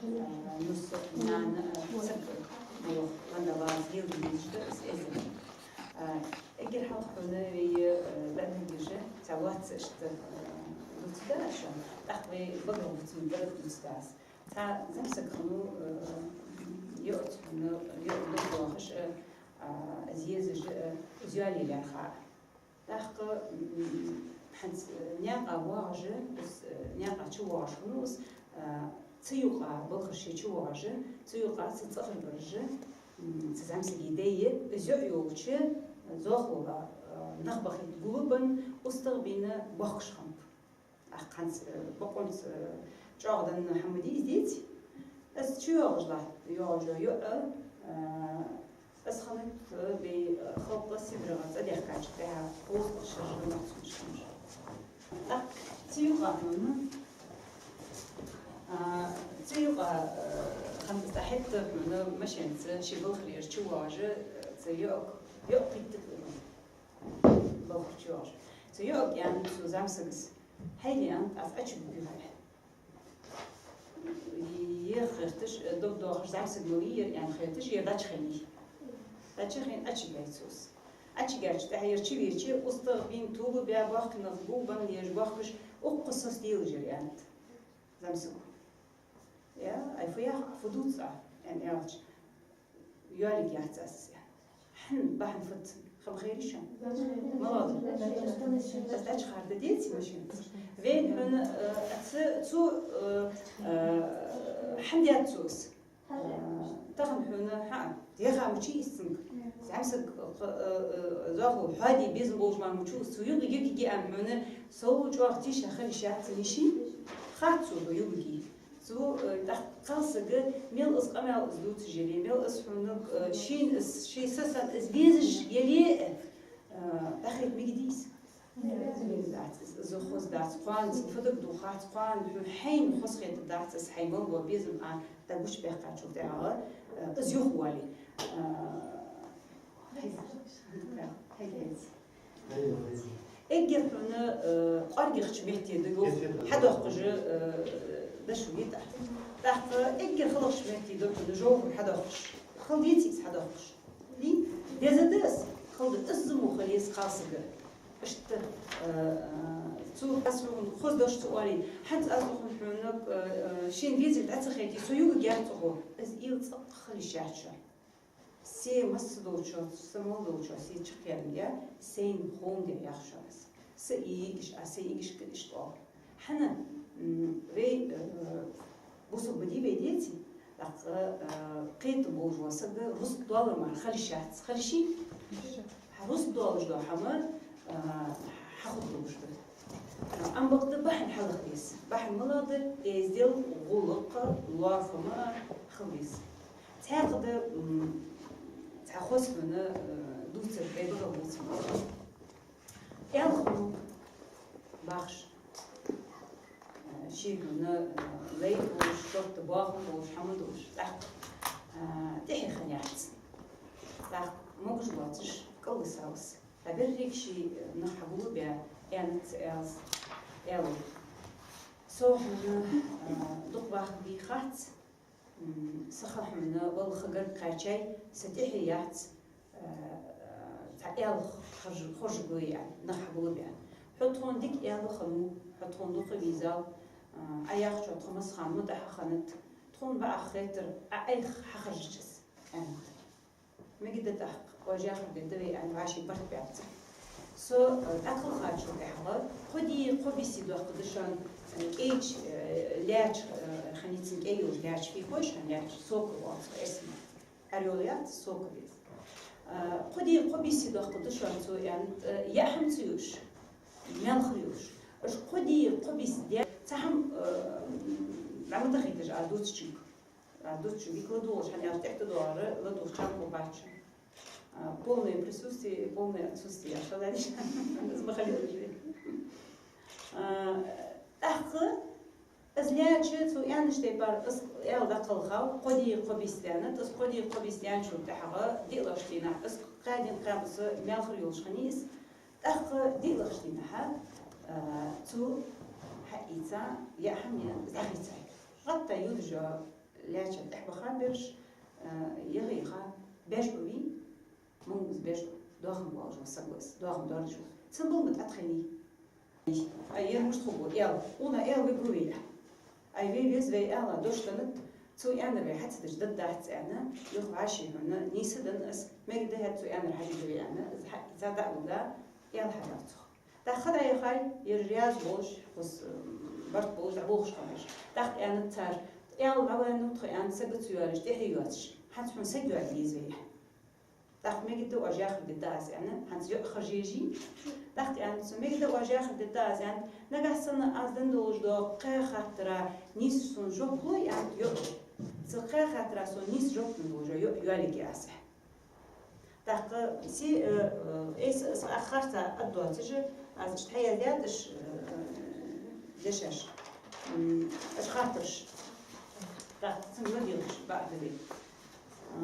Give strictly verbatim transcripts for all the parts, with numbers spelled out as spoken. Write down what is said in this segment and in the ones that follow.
Нус, нана, саг, йоах, ванда ваз, лел дийша, эс эза. Эггара хьалха хьона вай, э, дӀадигаш, цхьа лоаца иштта, э, дувцаргда аз шоана, тӀаккха вай багах бувцам, деррига дувцаргда аз. Цхьа зӀамсаг хиннав, э, йоӀаца хьона, йоӀа дукха доахаш, э, а, из езаш, э, из йоалае лаьрхӀа. ТӀаккха, м, хӀанз, э, наькъа воагӀаш, из, э, наькъа чу воагӀаш хиннав из, э, цу юкъа балхара ше чу воагӀаш, цу юкъа цу цӀагӀара бараш, м, цу зӀамсага даь, из йоӀ йолча, зоахалол, э, нах бахийта гулбенна, устагӀа бийна бохкаш хиннаб. ТӀаккха хӀанз, э, бокъонца, э, чӀоагӀа денна хӀама дий из, деций? Из чуйоагӀаш латт, йоагӀаш йола йоӀ, э, из хиннад, э, вай, э, халкъа Сибрегӏа цӀадаьхкача тӀехьа кхузткъа шера ма дий цун шераш. ТӀаккха цу юкъа хьона, а, цу юкъа, э, хӀанз тӀахьитта хьона машенаца ший балхара чувоагӀаш, э, цу йоӀага, йоӀ кхийтта хьона. Балхара чувоагӀаш. Цу йоӀага аьннад цу зӀамсага: «Хьайла, — аьннад, — аз Ӏочубугий хьо?» Ер хеташ, дог доахаш зӀамсаг ма вий ер, аьнна хеташ, ер дӀачухеннай. ДӀачухена Ӏочугаьй цо из. Ӏочугаьча тӀехьа ер чувеча, устагӀа бийна, тоба баь, бохкаш нах гулбенна, еш бохкаш, укхаза соцаделаш ер, аьннад зӀамсаго. Я, ай, фу йоах, фу дувц Ӏа, аьнна аьлча, йоалае яц аз из, аьннад. Хьан бахьан фуд, хӀама хайрий шоана? Молодец. Аз дӀачухарда, деций, машенаца? Вайна хьона, э, цу, цу, э, э, хӀана даьд цо из? Э, тахан хьона, хӀаа, дехар мичай из цунга? ЗӀамсаг, э, э, э, зоахалол хьоаде безам болаш мара мичав из? Цо юкъе гиргги аьнна хьона, сов чӀоагӀа тийша хила йиш яц цун йиший? Хац цо юкъе. Цо, э, тӀаккха кхалсага, мел из къамаьл из дувцаш яле, мел из хьона, э, шийна из, ший са санна из везаш яле, э, дӀахайта мегадий из? Мегаш дац из, из хоза дац, кхоана цун фу дагадоагӀа хац, кхоана хьона хьайна хоза хетаргдац из, хьай мел бола безам Ӏа дӀагучабаьккхачул тӀехьагӀа, э, из юхавоале. Э, хьай, хьай, хьай. Эггара хьона, э, кӀоаргагӀча метте да йоах хьадоаккхаш, э, дошув йита. ТӀаккха эггара халагӀча метте да хьона жовхӀар хьадоаккхаш. Хала деций из хьадоаккхаш? Дий? Деза да из? Хала да. Из мо хила еза кхалсага. Иштта, э, э, цо аз хьона хоза дош ца оале, хӀанз аз хьона, хьона, э, э, шийна везилга дӀа ца хайте, со юкъе герз цӀагӀо. Из уйла цӀаккха хила йиш яц шоана. Се массадолчоа, са мел долчоа се чакхъяьннаяь, сайна ховндаь яхаш шоана аз. Са йиӀигаш, а са йиӀигаш кхы иштта оал. ХӀана, м, вай, э, бусалба ди вай, деций, тӀаккха, э, кхетам болаш вола саг рузкъа доаллар мара хила йиш яц, хила йиший? Хьа рузкъа доаллаш дола хӀама, э, хьахургдолаш да. Ам бакъда бахьан хьалаха деза. Бахьан малагӀа да? Эздел, гӀулакх, лоархӀам хила деза. Цхьаькха да, м, цхьа хоза хьона, э, дувцар, вай багах бувцам. Аьла хиннав бахаш. Э, ший хьона, э, лай болаш, шортта боахам болаш, хӀама долаш. ТӀаккха, э, тӀехье хиннаяц. ТӀаккха могаш воацаш кӀалвисав из. ТӀаккха берригаш ший, э, нах хьагулбаь, аьннад цу аьлас, аьлар: «Со хьона, э, дукха вахаргвий хац, м, са ха хьона валла ха гарга кхаьчай, са тӀехье яц, э, цхьа аьла хорж-, хоржаргва», аьнна, нах хьагулбаь. «Хьо тхона дика аьла хиннав, хьо тхона дукха везав, э, Ӏа яхачох тха массахана мутӀахьа хиннад, тхона бакъахьа хетар Ӏа Ӏайха хьахержача из», аьннад. Мегаргда тӀаккха, вож яхар дергда вай, аьнна, вӀаший барт баьб цар. Со, э, дӀакхалхачул тӀехьагӀа кхо ди, кхо бийса доаккхаргда шоана, э, кӀайча, э, лаьча, э, хьанийцин кӀай йолаш лаьча, фу йоах шоана лаьча, сокол оал цох, эсма. Орёл яц, сокол я из. Э, кхо ди, кхо бийса доаккхаргда шоана цо, аьннад, э, яа хӀама ца юаш, маьлхара юаш. Уж кхо ди, кхо бийса даь, цхьа хӀама, э, дӀа ма дахийташ аз дувцачунга. А, дувцачунга дика ладувгӀаш, хӀана аьлча тӀехьа тӀадоагӀар ладувгӀа чам хургбац шоана. А, полное присутствие и полное отсутствие, яхаш хилац. Из ма хилийта. А, тӀаккха из лаьча, цо аьннача тайпара, из аьла дӀакхалхав, кхо ди, кхо бийса даьннад, из кхо ди, кхо бийса даьнначул тӀехьагӀа диълагӀча дийнахьа, из кхаь ден кхаь бус маьлхара йолаш хиннай из. ТӀаккха диълагӀча дийнахьа, а, цо хьаийца, яа хӀама я, из дӀахийцай. ГӀатта юдажа Лаьча тӀехьа баха бераш, а, яха-йиха беш ба вий, мунгаз беш ба, доахан болаш ва саг ва из, доахан доаржаш ва. Цун бул ма тӀатхайний. Ай, ер мишта хургва, аьла, уна аьла вай гу вай. Ай, вай веза вай аьла, дош даннад, цо аьннар вай хьа ца деш дад дац аьнна, юха вӀаший хьона, нийса данна аз, мегаргда хӀаьта цо аьннар хьажаргда вай аьнна, аз хьа, ца дӀа а лургда, аьла хьадаьлар цох. ТӀаккха хӀара яхай, ер раьза болаш, хӀус, м, барт болаш, дӀаболхаш хиннаб уж. ТӀаккха аьннад цар, аьла дӀаваьннав тхо аьнна, сага ца йоалаеш, тӀехье йоацаш, хӀанз хьона саг йоалае еза вай. ТӀаккха мегаргда оаш яхар дергда аз аьнна, хӀанз йоӀ харжа езий. ТӀаккха аьннад цо, мегаргда оаш яхар дергда аз аьнна, нагахьа санна аз денна долаш дола кхаь хаттара нийса сона жоп лой аьннад йоӀо. Цу кхаь хаттара сона нийса жоп денна долаш йоӀ йоалае аз аьнна. ТӀаккха се, э, э, эс, эс ах харца ад доацаш, аз иштта хьаяздаьд аш, э, дешаш, м, аш хаттараш. ТӀаккха цунга ладийгӀача бакъда вай. А,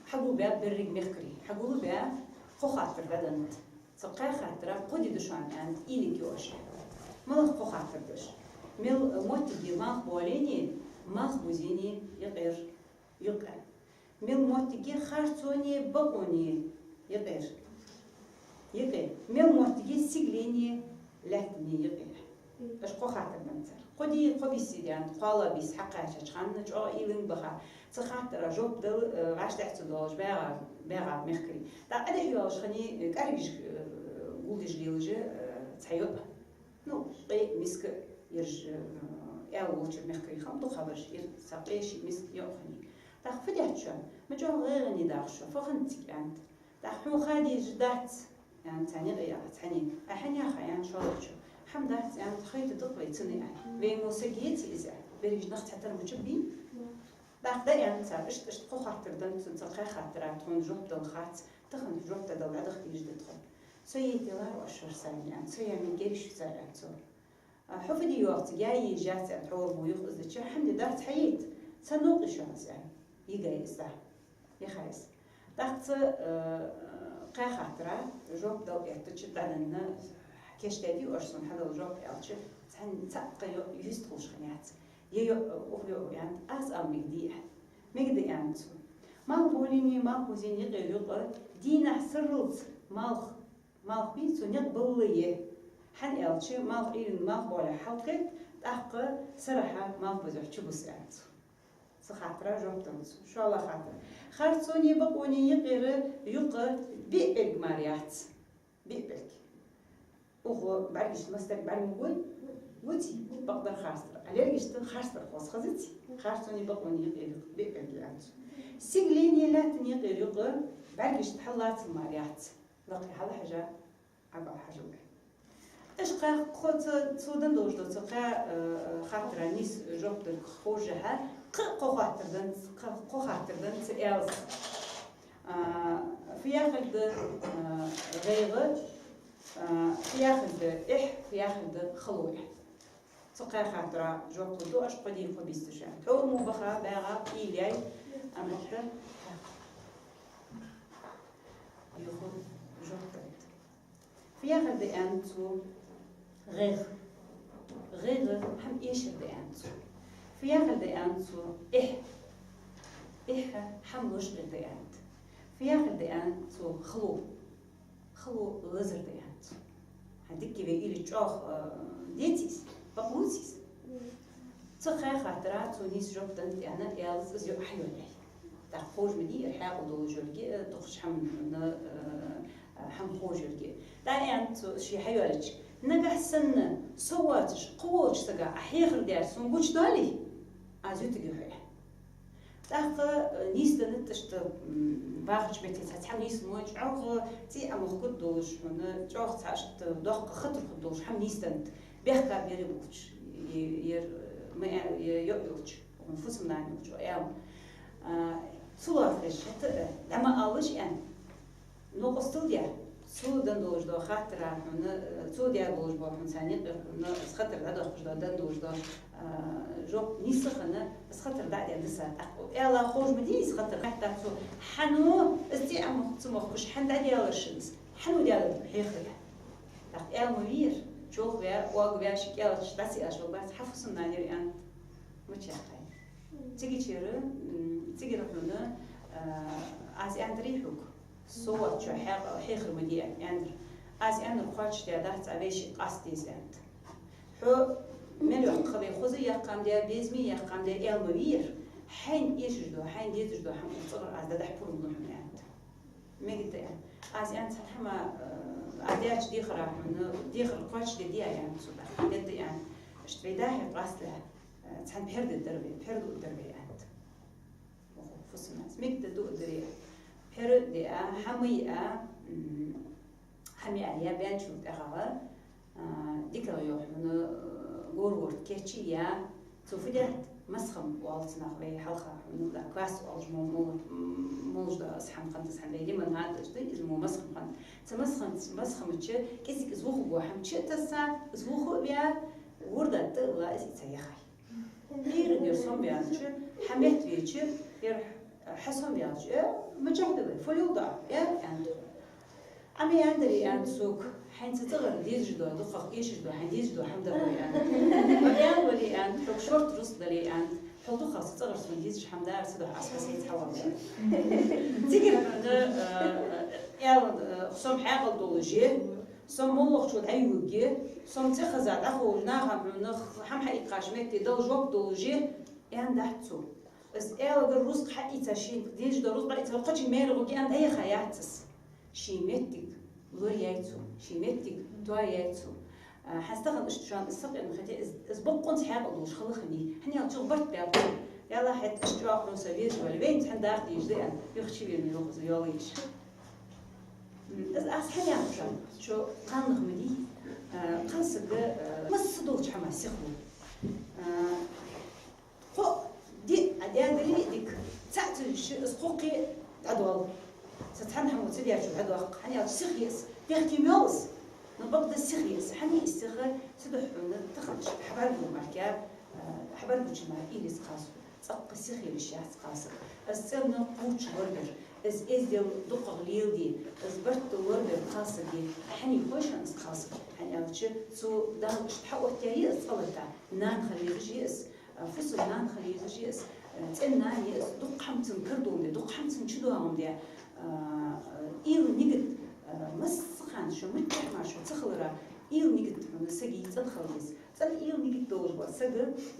хьагулбаь беррига мехкарий, хьагулбаь кхо хаттар дӀаденнад. Цу кхаь хаттара кхо ди да шоана аьннад, уйла е оаш. МалагӀа кхо хаттар да уж? Мел моттиг я малхбоалений, малхбузений юкъера юкъе. Мел моттиг я харцонеи бакъонеи юкъера юкъе. Мел моттиг я сигаленеи лаьттанеи юкъера. Аш кхо хаттар деннад цар. Кхо ди, кхо бийса даьннад, кхоалагӀа бийса хьакхаьчача хана чӀоагӀа уйланга баха. Цу хаттара жоп дала, э, вӀаштӀехьа ца доалаш багӀа, багӀа мехкарий. ТӀаккха Ӏадехьа йолаш хиннай, э, кӀаргаш, э, гулдеш лелаш, э, цхьа йоӀ. Ну, къе миска ераш, э, аьла волча мехкарий хам дукха хабараш, ер са къе ши миска йоӀ хиннай. ТӀаккха фу даьд шоана? Ма чӀоагӀа гӀайгӀане дагӀа шо, фу хиннад цига аьннад. ТӀаккха хьона ха дезаш дац, аьннад цхьан юкъе яхача цхьанне. Ай, хьан яха аьннад шоллагӀчо? ХӀама дац аьннад, хайта дукха вай цунна аьннад. Вай мо саг яций из аьннад? Берригаш нах цхьатарра ма чубий? ТӀаккха дӀааьннад цар, иштта, иштта кхо хаттар деннад цунна, цу кхаь хаттара тхона жоп дала хац, тахан жоп дала дӀадаха дезаш да тхо. Со йителар оаш шоашца аьннад, со яьннай гериш цар аьннад цо. А, хьо фу де йоах цига, яй езац аьннад, хьо вар мо юха из дича, хӀама де дац, хьаейта, цхьа новкъа я шоана из аьннад. Йига из да. Яха из. ТӀаккха цу, э, кхаь хаттара жоп дала эттача дӀаденна, кийчдаьдий оаш сона хьадала жоп аьлча, цхьан цхьаккха йо-, юста хулаш хиннаяц. Е йоӀ, укх йоӀо аьннад, аз ала мегаргдий аьнна. Мегаргда аьннад цо. Малхбоалений, малхбузений юкъера юкъе дийнахьа сарралца малх, малх бий, цо никъ баллалца е. ХӀана аьлча, малх Ӏуйранна малхбоалехьа хьалкхет, тӀаккха сарахьа малхбузехьа чубус аьннад цо. Цу хаттара жоп деннад цо. ШоллагӀа хаттар. Харцонеи бакъонеи юкъера юкъе биъ пӀелг мара яц. Биъ пӀелг. Укх бӀаргашта массадар бӀарг ма гой? Гуций? Бакъдар харцдар. А лергашта харцдар хоза хазаций? Харцонеи бакъонеи юкъера юкъе биъ пӀелг я аьннад цо. Сигаленеи лаьттанеи юкъера юкъе бӀаргашта хьаллацал мара яц. Лакхе хьалхьажа, ӀокӀалхьажал. Аш кхы кхо цу, цо денна долаш дола цу кхаь, э, хаттара нийса жоп дала ховшшехь, кхы кхо хаттар деннад, кхы кхо хаттар деннад цу аьлас. А, фу яхилга да, а, гӀайгӀа, а, фу яхилга да эхь, фу яхилга да хало. Цу кхаь хаттара жоп лургда оаш, кхо ди, кхо бийса да шоана. Тхьовра мо баха, багӀа, уйла яй, амма тӀаккха юха жоп далийта. Фу яхар да аьннад цо гӀайгӀа? ГӀайгӀа хӀама эшар да аьннад цо. Фу яхар да аьннад цо эхь? Эхь хӀама лочкъаяр да аьннад. Фу яхар да аьннад цо хало? Хало лазар да аьннад цо. ХӀа, дикка вай уйла чӀоагӀа, э, деций из, бакълуций из? Цу кхаь хаттара цо нийса жоп деннад аьнна, аьлас из йоӀ хьайоалаяьй. ТӀаккха ховш ма дий ер хьаькъал долаш йолга, э, дукхача хӀаман, э, хӀама ховш йолга. ДӀааьннад цо ше хьайоалаеча: нагахьа санна со воацаш кхы волча сага Ӏа хьехар даьр сона гучадоале, аз ютаргья хьо. ТӀаккха, э, нийсденнад иштта, м, бахача метте цхьа, цхьа нийслу мо, чӀоагӀа цӀий Ӏомухкаргдолаш хьона, чӀоагӀа цхьа иштта доккха хатар хургдолаш хӀама нийсденнад. Бехка бераш болча, е-, ер, э, ма а-, е-, йоӀ йолча, фусам-нана йолча, аьлар. А, цу лоархӀаш хӀаьта, э, дӀа ма алалаш аьнна. Новкъостал даь, цо денна долаш дола хаттара хьона, э, цо даь долаш бола хьона цхьа никъ хьона, из хатар дӀадоаккхаш дола, денна долаш дола, э, жоп нийса хинна, из хатар дӀа а даь дисад. ТӀаккха аьла ховш ма дий из хатар, хаттар цо: хьан из цӀий Ӏомухк-, ца мухкаш, хьан дӀадаьлар шийна из, хьан даьлар хьехар? ТӀаккха аьла ма вий ер, чӀоагӀа ваь, оагӀа ваь, ши кӀаьлхача дӀа ца аьлча ваьлар бац, хьа фусам-нана яр аьннад. Мичахьа. Цигачара, м, цигара хьона, а, аз аьннадарий хьога, со воацача хье-, хьехар ма де аьнна, аьннадар. Аз аьннар кхоачашдаь дац, Ӏа вешийга къаста деза аьннад. Хьо мел йоккха хиле, хоза яьккха-м де, безаме яьккха-м де, аьла ма вий ер. Хьайна эшаш дола, хьайна дезаш дола хӀама цӀагӀара аз дӀадахьа пурам лу хьона аьннад. Мегаргда аьнна. Аз аьннад цхьан хӀаман, э, аз даьча дехара хьона, дехар кхоачашде деза аьннад цо, дӀа дергда аьнна. Иштта вай дӀа-хьа къастале, э, цхьан пхьор дергдар вай, пхьор дуаргдар вай аьннад. Оаха, фусам-нанас мегаргда дуаргдарий. Пхьор а диа, хӀама а, м, хӀама а яь баьнначул тӀехьагӀа, а, дикагӀа йола хьона, а, говр-ворд кийчъяь, цо фу даьд, масхам оал цунах вай хьалха хьона, да, квас оалаш мо-, мо-, м, молаш да из хӀама хиннад, из хӀама вай лимонад, иштта из мо масхам хиннад. Цу масхам-, масхама чу кӀезига из вухаргвола хӀама чу а тесса, из вуха а ваь, ворда тӀа а вилла, из ийца яхай. Ӏуйрийна ер сомаваьлча, хьа метта веча, ер хьа сомаваьлча, э, мичахьа да вай, фу леладу Ӏа, э, аьннад. Ӏа ма аьннадарий, аьннад сога, хьайна цу цӀагӀара дезаш дола, дукхагӀа эшаш дола, хьайна дезаш дола хӀама дар вай, аьннад. Ма аьннавале, аьннад, хьога шортта рузкъа дале, аьннад, хьо дукхагӀа цу цӀагӀара сона дезаш хӀама дар, цудухьа аз хьа сеца хьавоалаваьв. Цигара хьона, э, э, аьла, э, сом хьаькъал долаш я, сом моллагӀчо дӀайоагӀа, сом цӀихеза дӀаховш, наха хьона хӀама хьаийккхача метте дала жоп долаш я, аьннадац цо. Из аьлагара рузкъа хьаийца, шийна дезаш дола рузкъа хьаийца, кхычунга маьре гӀоргья аьнна, дӀаяха яц из. Ший моттиг лораяьй цо, ший моттиг тоаяьй цо. А, хӀанз тахан иштта шоана из сакъердам хете, из, из боккъонца хьаькъал долаш хала хиннай. ХӀана аьлча барт баьб. Ялла, хӀаьта иштта чӀоагӀа хьона со везаш вале, вайна цхьана даха дезаш да аьнна, юха чувена йоах из йола йиш. М, из аз хӀана яхаш ва, шо кхалнах ма дий, а, кхалсаг, а, массадолча хӀаман сиха лу. А, кхо ди а даь дале а дика, цаӀ ца вуьйш, из кхоккхе дӀадоал. Цхьа цхьан хӀамо ца даьчо дӀадоаккх, хӀана аьлча сиха я из, дехке ма йоал из, но бакъда сиха я из. ХӀана я из сиха? Цудухьа хьона тахан иштта хьабаргболча мара, а, хьабаргболча мара уйла ец кхалсаго. ЦӀаккха сиха йолаш яц кхалсаг. Из цӀенна кхувргволаш лорабер, из эздел дукхагӀа леладе, из барт лорабер кхалсаг я. ХӀана я хой шоана из кхалсаг? ХӀана аьлча цо Дала иштта хьаоттаяьй из цӀа латта, нана хила езаш я из, а, фусам-нана хила езаш я из, а, цӀен-нана я из, дукха хӀама цунна кара доагӀа де, дукха хӀама цунна чудоагӀа де. А, уйла, нигат, а, массахана шо миччахьа мара шо ца хилара, уйла, нигат хьона сага цӀена хила деза. ЦӀена уйла, нигат долаш вола саг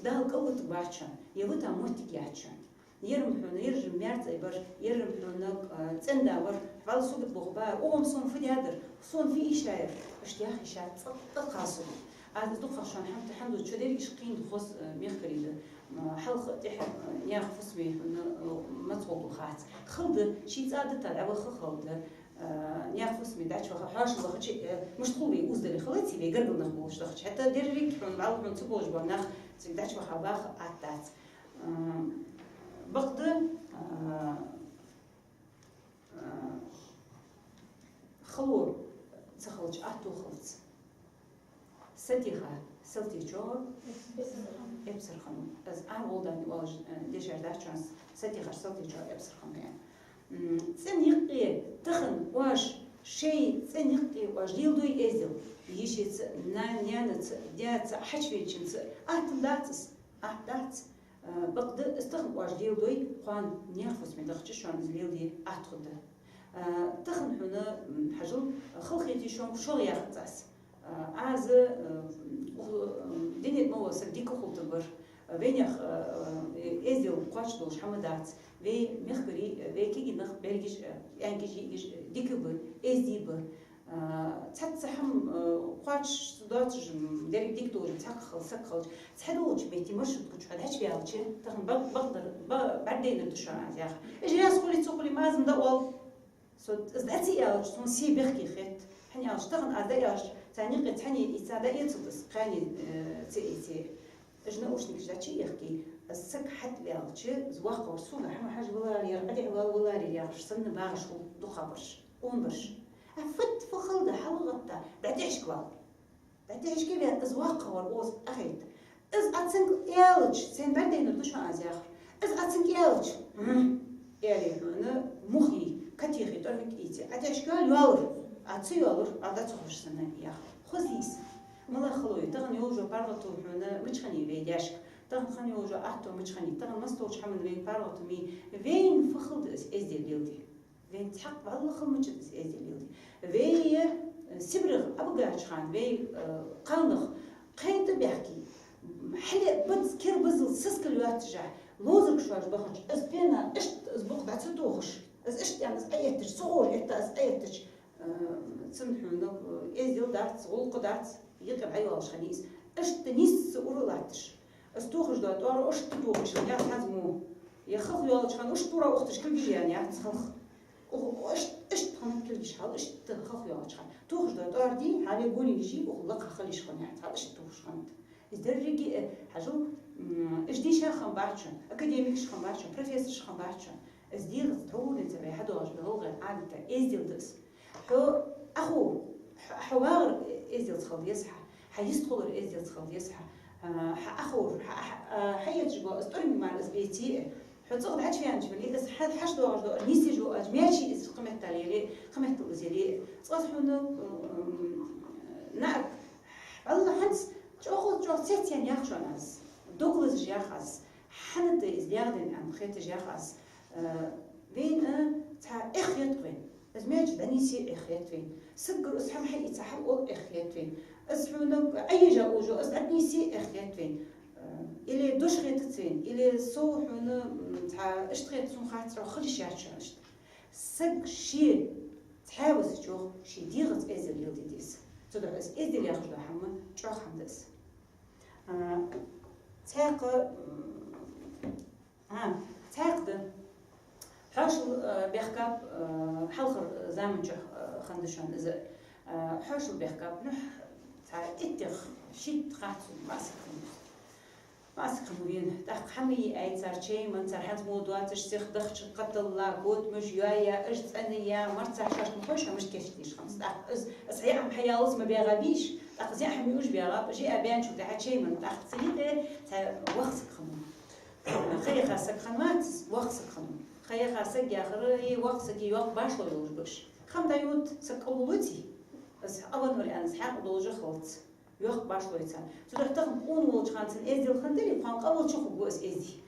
Дала кӀалвитаргвац шоана, е вита моттиг яц шоана. Ер-м хьона, ер-м маьр цӀай бар, ер-м хьона, а, цӀен-да вар, вӀалла согат боха бар, укхо-м сона фу даьдар, сона фу ийшаяр, иштта яха йиш яц цӀаккха кхалсаго. Аз из дукхагӀа шоана хӀама, хӀама дувц, шо деррига уж кхийна хоза, а, мехкарий да, м, хьалха, тӀехьа, а, наьха фусаме хьона, а, маца гӀоргда хац. Хала да, ший цӀа дита дӀаваха хала да, а, наьха фусаме дӀачуваха, хьоашалгӀа вахача, а, мишта хул вай узадале, хала ца вай гаргара нах болаш дахача. ХӀаьта деррига хьона, вӀалла хьона ца болаш бола нах цига дӀачуваха ваха атта дац. А, бакъда, а, а, хало ца хилча, атто хилац. Сатеха салтечох эпсар хиннав. Из Ӏа гӀолла дӀа оалаш, э, дешаш дац шоана, сатехаш салтечох эпсар хиннав аьнна. М, цӀен юкъе тахан оаш, шоай цӀен юкъе оаш леладой эздел? Йишийца, на-, наьнаца, даьца, хьачувечунца атта дац из, атта дац. А, бакъда из тахан оаш леладой, кхоана наьха фусаме дахача шоана из леладе атта хургда. А, тахан хьона, м, хьажал, халахетий шоана, шоллагӀа яхац аз. А, аз, а, м, дунен тӀа мел вола саг дика хулийтаргвар, вайнаьха, а, а, эздел кхоачаш долаш хӀама дац. Вай мехкарий, вай кагий нах, бӀаргаш, а, аьнкаш, йиӀигаш, а, дика ба, эздий ба. А, цхьацца хӀама, а, кхоачаш доацаш, м, деррига дика долаш, цхьаккха хила саг хилча, цхьа долча метте маршрутка чу хьо дӀачуваьлча, тахан бакъ-, бакъдар, ба-, бӀаргадайнар да шоана аз яхар. Уж раьза хуле, ца хуле, ма аз-м дӀаоал. Со из дӀа ца аьлча, сона се бехке хет. ХӀана аьлча, тахан аз дӀааьлча, царна юкъе цхьанне ийца дӀаэцалда из, кхаьнне, э, ца эце. Уж наушникаш дӀачу а яхке, из саг хьатӀаваьлча, из воккхагӀвар сога хӀама хьажа валарий, ер къадехьа вала валарий яхаш санна багӀаш хул дукхагӀбараш, унбараш. А фат фу хала да, хьалгӀатта, дӀатӀехьашка вала. ДӀатӀехьашка ваь, из воккхагӀвар укхаза Ӏохайт. Из Ӏа цунга аьлча, сайна бӀаргадайнар да шоана аз яхар. Из Ӏа цунга аьлча, хм, аьле хьона, мух йий, катехи, тӀормиг ийце, Ӏа тӀехьашка йоал, йоалар, Ӏа ца йоалар, Ӏа дӀа ца ховш санна яхар. Хоза йий из. МалагӀа хало я, тахан йолаш йола паргӀато хьона мича хиннай вай даьшка? Тахан хинна йолча атто мича хиннай, тахан массадолча хӀаман вай паргӀато ма йий, вайна фу хала да из эздел леладе. Вайна цхьаккха валлахӀи мича да из эздел леладе. Вай, э, Сибрех Ӏобигача хана, вай, э, кхалнах кхайна тӀабаьхкий, хьале бац, кер базал сискал йоацаш, ловзаргаш шоаш бахача, из пена иштта, из букъ дӀа ца тохаш, из иштта аьнна, из Ӏоэттача, ца гӀожа этта, из Ӏоэттача, э, цун хьона, э, эздел дац, гӀулакх дац, юкъе бӀайоалаш хиннай из. Иштта нийсса ура латташ. Из тохаш дола тӀоара иштта тохаш, яц хӀанз мо. Е халха йоалача хана иштта ура ухташ кулгаш яьнна яц халха. О, иштта, иштта хиннад кулгаш хьал, иштта халха йоалача хана. Тохаш дола тӀоара дий, хьале гонигаш йий, укхун лакха хила йиш хиннаяц хьал, иштта тохаш хиннад. Из деррига, э, хьажал, м, уж дийша хиннабац шоана, академикаш хиннабац шоана, профессораш хиннабац шоана. Из дегӀаца тхьовра денз вай хьадоагӀаш ба гӀалгӀай Ӏадата, эздел да из. Хьо Ӏоховр, хьо, хьо вагӀар эзделца хила деза хьа, хьа йистхулар эзделца хила деза хьа, а, хьа Ӏоховр, хьа, хьа, а, хьаэцаш бола из тӀорми мара из беце а, хьо цӀагӀа дӀачуваьннача вале, из хьа, хьаша доагӀаш дола, нийсъеш вола маьчи из кхыметтел яле, кхыметтел из яле, цкъаза хьона, м, наӀарга, валлахӀи, хӀанз чӀоагӀа, чӀоагӀа цецъяьнна ях шоана аз, дог лазаш ях аз, хӀана да из дегӀаденна аьнна хеташ ях аз, э, вайна цхьа эхь хет вайна. Из маьчи дӀанийсе эхь хет вайна. Саггара из хӀама хьаийца хьаоал эхь хет вайна. Из хьона Ӏоежа ужо, из дӀанийсе эхь хет вайна. Э, или дош хетац вайна, или со хьона, м, цхьа иштта хет сона хац, хила йиш яц шоана иштта. Саг ше цхьаь висача, ший дегӀаца эздел леладе деза. Цудухьа из эздел яхаш дола хӀама чӀоагӀа хӀама да из. А, цхьаькха, м, а, цхьаькха да. Хьоашал, а, бехкаб, а, хьалхарча заман чухь, а, хиннад шоана из, а, хьоашал бехкаб, ну, цхьа иттех шийтта хацу масса хиннад. Масса хиннав вайна. ТӀаккха хӀама йий айцар, чай меннар, хӀанз мо доацаш, сиха дахча кхаталла, котамаш йоаяь, уж цӀенъяь, марцахь шоашта ма хой шоана мишта кийчдеш хиннад. ТӀаккха из, из хьаям хьаяллалца ма баьгӀа бийш, тӀаккха зӀамига уж баьгӀаб, жиа баьнначул тӀехьагӀа чай меннад, тӀаккха цу юкъе цхьа воккха саг хиннав. Ха яха саг хиннавац из, воккха саг хиннав. Ха яха саг яхар, е воккха саг, е йоккха башло йолаш ба уж. Хам дӀайода саг къабул луций? Из Ӏовеннавар аьнна, из хьакъ долаш хилац. Йоккха башлой царна. Цудухьа тахан къона волча хана цун эздел хиннадаьле, кхоана къавалча хургва из эздий.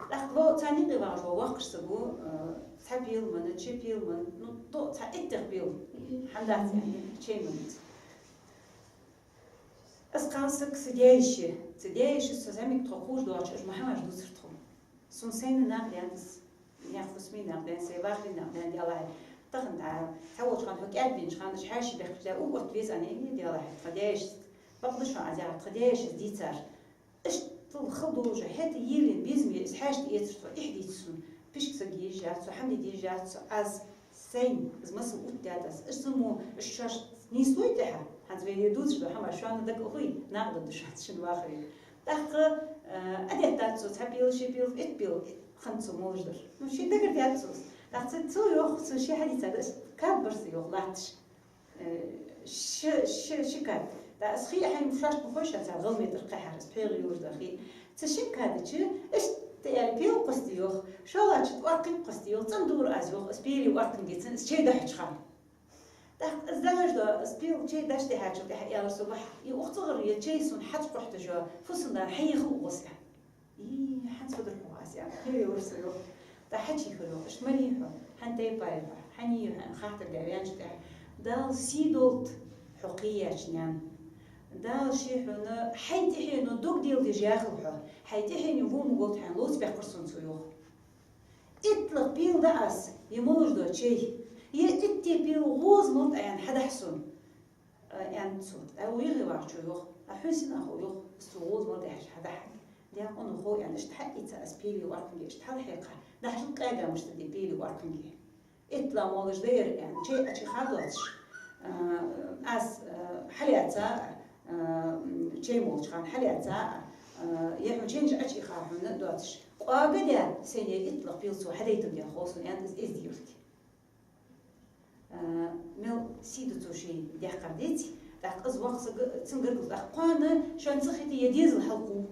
ТӀаккха вай царна юкъе вагӀаш вола воккхагӀа саг ва, э, цхьа пел меннад, ши пел меннад, ну, то, цхьа иттех пел. ХӀама дац аьнна, чай меннадац. Из кхалсаг са даь-йиша, са даь-йиша, са зӀамига тхо кхувш доагӀача, уж ма хӀамаш дувцар тхона. Сона сайна накъадаьннад из, наьха фусаме накъадаьннад, сай вахаре накъадаьннад, Даьла хьа. Тахан дӀа, цхьа волча хана хьо кӀаьдбеннача хана, уж хьаьший бехкача, у, отта веза аьнна, Даьла хьа. Тха даь-йиша, бакъда шоана аз яхар, тха даь-йиша из дийцар. Иштта хала долаш, хӀаьта елла безаме из хьаьша тӀаэцар тхо, эхь дийцар сона. Пишк саг езаш яц со, хӀама де дезаш яц со, аз сайна из масал оттадаьд аз. Уж цу мо, уж шоаш нийслой тӀехьа, хӀанз вай е дувцаш дола хӀама шоана дага а хой, накъадаргда шоана шун вахаре. ТӀаккха, э, Ӏодеттад цо цхьа пел, ши пел, итт пел хиннад цо молаш дар. Ну, ший дагара даьд цо из. ТӀаккха цо, цо йоах, цо ше хьадийцад, из кад бар са йоах латташ. Э, ши, ши, ши кад. ТӀаккха из хий хьайна шоашта ма хой шоана, цар гӀалгӀай метр кхаьхьар, из пхьегӀа йолаш дола хий. Цу шин када чу иштта аьле пел кхоссаде йоах, шоллагӀча тӀа оаркхинг кхоссаде йоах, цӀандора аз йоах, из пеле оаркхинге цун, из чай дӀахьоча хана. ТӀаккха из дӀахьош дола, из пел чай дӀачудихьачул тӀехьагӀа аьлар сога: «Вахь, из укх цӀагӀара е чай сона хьачукхухьийташ йола фусам-дар хьаехал укхаза», — аьнна. «Ий, хӀанз фу дар хьога аз?» — аьнна, кхераяьр со йоах. ТӀаккха хьачуехар йоах, иштта ма лий хьо, хьан тайпара я хьо, хьан йий хьо, аьнна, хаттар даь ваьнначул тӀехьагӀа: «Дала сий долда хьо кхеяьча, наьна. Дала ше хьона хьай тӀехьено дог деладеш яхалва хьо, хьай тӀехьено во ма голда хьайна», — ловца баьккхар сона цо йоах. «ИттлагӀа пел да аз, е молаш дола чай, е итте пел гӀоза мала тӀа аьнна хьадахьа сона, э, аьннад цо». ТӀаккха вай юхе вагӀачо йоах: «А хьона сенах хов, — йоах, — из цо гӀоза мала тӀа хьадахьарг?» «Даькъала хов, — аьнна, — иштта хьаийца аз пеле оаркхинге, иштта хьалхьекха, дӀахьажал кӀаьдамаш тӀа де пеле оаркхинге. ИттлагӀа молаш да ер, — аьнна, — чай Ӏочуяха доацаш, э, аз, э, хьалаьца, э, чай молача хана хьалаьца, э, е хьона чайнаш Ӏочуяха хьона доацаш, кӀоага даь, сайна ер иттлагӀа пел цо хьадайтаргда хов сона», — аьннад из эздий юрт. Э, мел сий да цо ший даьккхар, деций? ТӀаккха из воккха саг цун гаргара: «ТӀаккха кхоана шоана ца хетий, е дезал хьалкхув,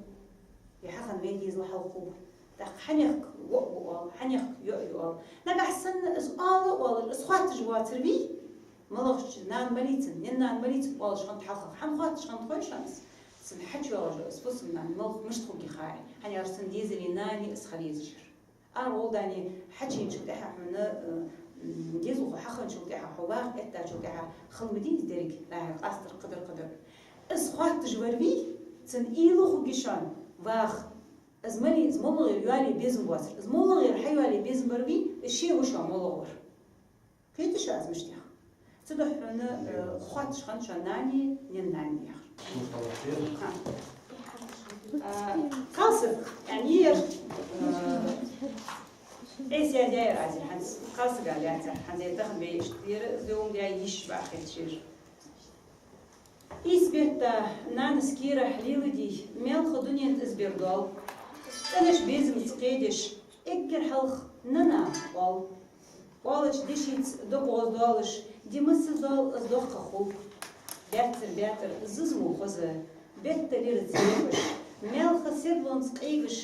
е хьахинна вай дезал хьалкхув. ТӀаккха хьанехк воӀ ва оал, хьанехк йоӀ я оал. Нагахьа санна из оал а оалаш, из хоатташ воацар вий? МалагӀча нана ма лий цун, наьна-нана ма лий цун оалаш хиннад хьалхагӀа. Хьан хоатташ хиннад хой шоана из? Цун хьачуйоагӀаш да из фусам-нана, малх мишта хургья хаьа, хӀана аьлча цун дезалий нана из хила езаш яр. Ара гӀолла дани хьачуенначул тӀехьагӀа хьона, э, м, дезалхо хьахинначул тӀехьагӀа, хьо ваха эттачул тӀехьагӀа хила ма дий из деррига, нахьа къастар, кхыдар, кхыдар. Из хоатташ вар вий, цун уйла хургья шоана, ваха. Из малий, из моллагӀа йоалае безам боацар. Из моллагӀа хьайоалае безам бар вий, из ше ва шоана моллагӀа вар. Кхетий шо аз мишта яхар? Цудухьа хьона, э, хоатташ хиннад шоана нани, наьна-нани яхар. Хьа. А, кхалсаг, яӀни, ер, э, Ӏеса яр аз ер хӀанз, кхалсаг а яцар, хӀанз ер тахан бе иштта ер, из дуьхьал даь йиш бахьа хеташ яр. Ийс бетта нанас кийрахь леладий, маьлха дунен тӀа из бер доал. ЦӀенача безамца кхедеш, эггара хьалха нана оал. Оалача дешаца дог гӀоздоалаш, ди масаза доал из доккха хул. Баьццара баьтӀар зиза мо хоза, бетта лираца лепаш, маьлха седлонца къегаш,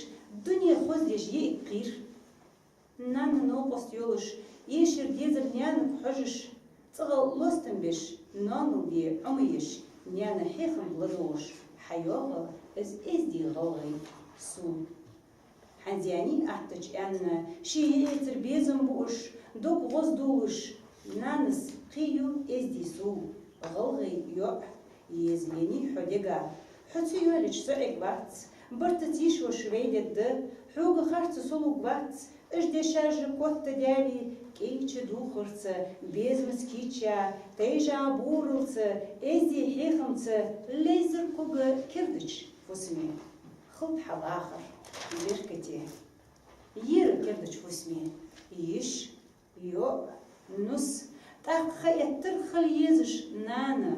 дуне хоздеш йиӀиг кхийра. Нанна новкъост йолаш, эшар дезар наьнага хьожаш, цӀагӀа лостам беш, ноанал де Ӏомаеш, наьна хьехамга ладувгӀаш, хьайоагӀа из эздий гӀалгӀай сов. ХӀанз яьннай аттача аьнна, ший йиӀийцара безам буаш, дог гӀоздувлаш, нанас кхийю эздий сов, гӀалгӀай йоӀ, еза ма еннай хьо дега, хьо ца йоалаеча со Ӏергвац, бартаца йиш йоацаш вай дедда, хьога харца со лургвац, уж дешаш котдаьле, кӀайча духарца, безамца кийчъяь, тайжа буралца, эздий хьехамца лайзар кога кердача фусаме. Хилда хьа вахар беркате. Ера кердача фусаме йиш, йоӀ, нус, тӀаккха хьаэттар хила езаш нана.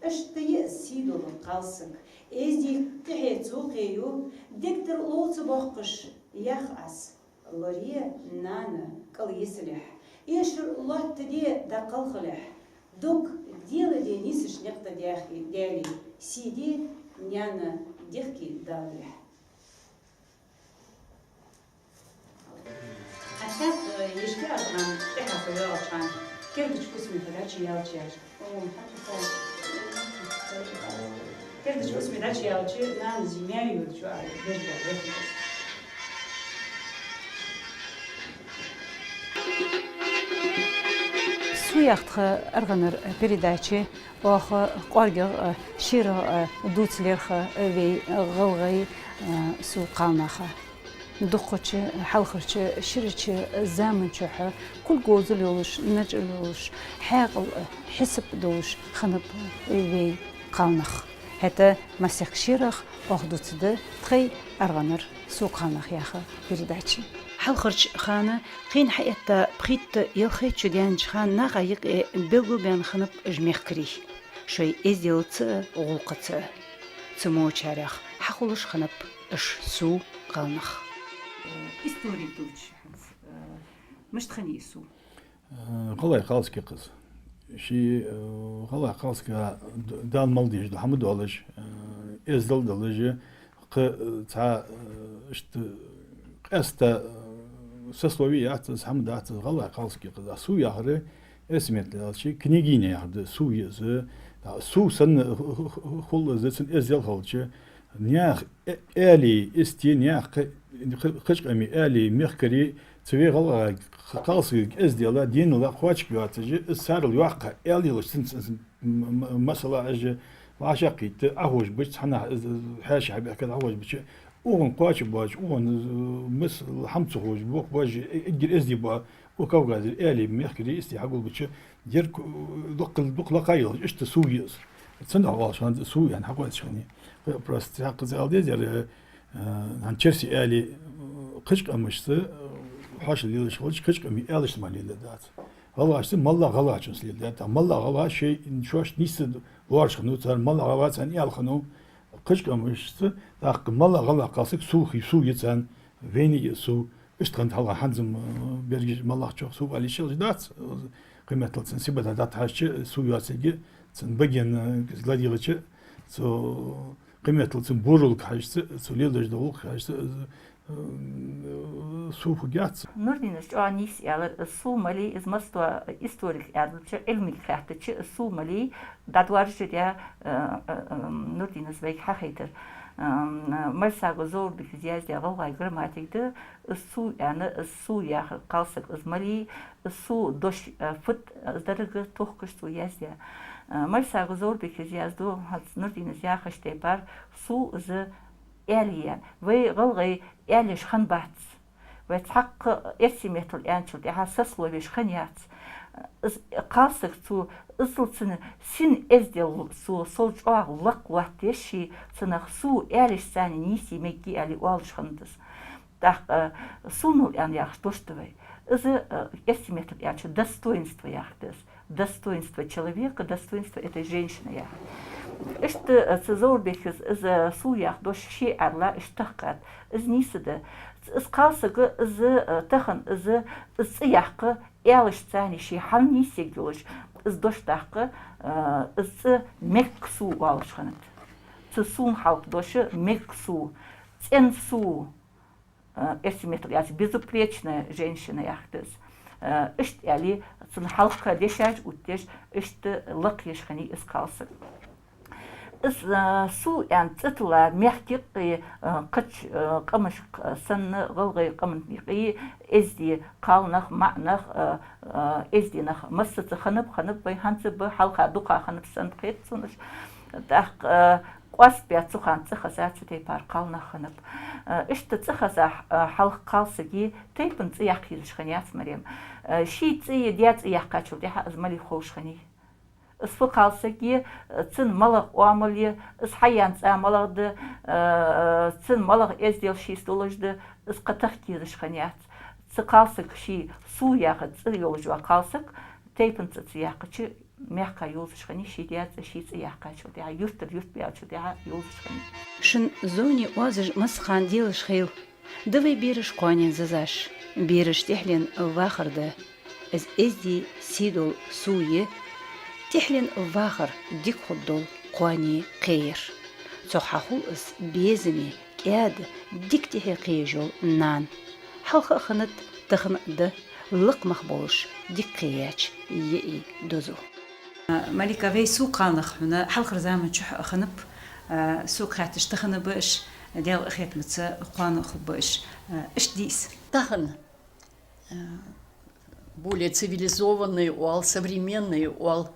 Иштта я из сий дола кхалсаг, эздий тӀехье цо кхею, дег тӀара лов ца боаккхаш, йоах аз. Лорае, нана, кӀал йисалехь, эшар лоаттаде, дӀа кхалхалехь, дог деладе нийсача никъ тӀа даьхе, даьле, сий де, наьна дехке далалехь. ХӀаьта, э, ешке аргӀан тӀехьа хьо йоагӀача хана, кердача фусаме хьо дӀачуяьлча яр. О, хьа тӀехьа. Кердача фусаме дӀачуяьлча, нана зи маьре йодача а вежа баьб. Сов яха тха аргӀанара передаче оаха кӀоаргагӀа, шерагӀа дувца лаьрхӀа вай гӀалгӀай, э, сов кхалнаха. Дукхача, хьалхарча ширача заман чухь кулг говзал йолаш, начӀал йолаш, хьаькъал, хьисап долаш хиннаб вай кхалнах. ХӀаьта массехк шерагӀа оаха дувцаргда тхай аргӀанара «Сов кхалнах» яха передаче. Хьалхарча хана, кхийна хьаэтта пхийтта-ялхайтта шу даьннача хана наха юкъе белгалбаьнна хиннаб уж мехкарий шоай эзделаца а, гӀулакхаца а. Цу мочарех хьахулаш хиннаб уж сов кхалнах. Истори тӀа лувча хӀанз, э, мишта хиннай из сов? Э, гӀалгӀай кхалсаг я-кх из. Ший, э, гӀалгӀай кхалсага д-, Дала мел дезаш дола хӀама долаш, э, эздел долаш, кхы, э, цхьа, э, иштта къаьстта, э, сословие яц из, хӀама дац из, гӀалгӀай кхалсаг я-кх из. А сов яхар, эрсий меттала аьлча, княгиня яхар да, сов я из. Да, сов санна х-, х-, х-, хул из, цун эздел хилча, наьха э-, аьлий, истий наьха кхы-, кхы-, кхыча къамий аьлий, мехкарий, цу вай гӀалгӀай кхалсага эздела, денала кхоачаргйоацаш, из царел йоккха аьла йолаш, цун, цун, цун м-, м-, масала, уж вӀашагӀкхийтта Ӏохувш бац, цхьаннахьа из, из хьаьша хьабаьхкад Ӏохувш бац, укхун кхоачаш боацаш, укхун, э, масала хӀама ца ховш, бокъонца, э, эггара эздий ба, укх Кавказера аьлий, мехкарий, истий хьагулбац, деррига, э, дукха, дукха лакха йолаш, иштта сов я из. Цудухьа оалаш хиннад сов аьнна хьакхоачаш хиннай. Просто цхьаькхаза ала дезар, э, хӀанз черсий аьле, э, кхыча къамашца, э, хьоашалгӀа лелаш хилча, кхыча къамий аьлашца мара леладаьдац. ГӀалгӀашца, моллагӀа гӀалгӀачунца леладаьд. ТӀаккха моллагӀа гӀалгӀа шоай шоашта нийсса лоархӀаш хиннав, цар моллагӀа гӀалгӀаца аьнна аьла хиннав. Кхыча къамашца, тӀаккха моллагӀа гӀалгӀа кхалсаг сов хий, сов я царна, вайна я из сов. Иштта хиннад хьалха, хӀанз-м, э, берригаш моллагӀчох сов ала йиш йолаш дац, э, кхыметтел цун сибата дӀатӀахьежача, сов йоацилга, цун баген, э, ладийгӀача, цу Къематал цун божалга хьажа, цо леладеш дола гӀулакх хьажа, э, э, сов хургьяц. Нурдинас чӀоагӀа нийса аьлар, из сов малий, из массадола историк аьлча, Ӏилмига хаьттача, из сов малий, дӀадоаржадаь, э, э, э, Нурдинас вайга хьахайтар. Э, Мальсагов Зоврбека яздаь гӀалгӀай грамматика да, из сов аьнна, из сов яхар кхалсаг из малий, из сов дош, э, фуд, э, из деррига тохкаш цо яздаь. Э, Мальсагов Зоврбека язду, хӀанз Нурдинас яхача тайпара, сов из аьле я. Вай гӀалгӀай аьлеш хиннабац. Вай цхьаккха эрсий меттала аьнначул тӀехьагӀа сословеш хиннаяц. Из кхалсаг цо, иззал цун син эздел цо сов чӀоагӀа лакха латтадеш, ший цунах сов аьлча цунна нийса мегий аьле оалаш хиннад из. ТӀаккха, э, сувнал аьнна яхаш дош да вай. Из, э, эрсий меттала аьлча, достоинство яхар да из. Достоинство человека, достоинство этой женщины яхар. Иштта, э, цу Зоврбекас из, э, сов яха дош ше аьлча, иштта тахкад. Из нийса да. Из кхалсаг, из, э, тахан из, из цӀи яккха, аьлча цунна ше хьанийсъеш йолаш, из дош даккха, э, из цӀи мегаш сов оалаш хиннад. Цу сувна хьалха дош мегаш сов, цӀена сов, э, эрсий меттала аьлча, безупречная женщина яхар да из. Э, иштта аьле, цун хьалха дешаш оттадеш, иштта лакхъеш хиннай из кхалсаг. Из, э, сов аьнна цӀи тилла мехка юкъе, э, кхыча, э, къамашка санна, гӀалгӀай къаман юкъе эздий кхалнах, маӀа нах, э, э, эздий нах массаза хиннаб, хиннаб, вай хӀанз а ба, хьалха дукха хиннаб санна хет сона уж. ТӀаккха, э, къоастабаь цу хана цӀихеза цу тайпара кхалнах хиннаб. Э, иштта цӀихеза, э, хьалха кхалсага тайпан цӀи яккха езаш хиннаяц, Марем. Э, ший цӀи е даь цӀи яьккхачул тӀехьагӀа из малий ховш хиннай. Из фу кхалсаг я, э, цун малагӀа оамал я, из хьаяьнна цӀа малагӀа да, э, цун малагӀа эздел шийца долаш да, из кхы тахка езаш хиннаяц. Цу кхалсага ший сов яха цӀи йолаш йола кхалсаг тайпан цӀи ца яьккхача, мехка йовзаш хиннай, ший даь цӀи, ший цӀи яьккхачул тӀехьагӀа, юртара юрт баьлчул тӀехьагӀа йовзаш хиннай. Шун зовне оазаш массахана делаш хийла. Да вай бераш кхоанен зазаш, бераш тӀехьленна вахар да. Из эздий сий дола сов я, тӀехьленна вахар дика хургдола кхоане кхеяр. Цох хьахул из безаме, кӀаьда, дика тӀехье кхееш йола нана. Хьалха а хиннад, тахан а да, лакха мах болаш дика кхеяьча йиӀий дозал. Малика, вай сов кхалнах хьона хьалхарча заман чухь а хиннаб, а, сога хаьттача тахан а ба уж, Даьла къахетамца кхоана а хургба уж, а, иштта дий из. Тахан, а, более цивилизованный оал, современный оал.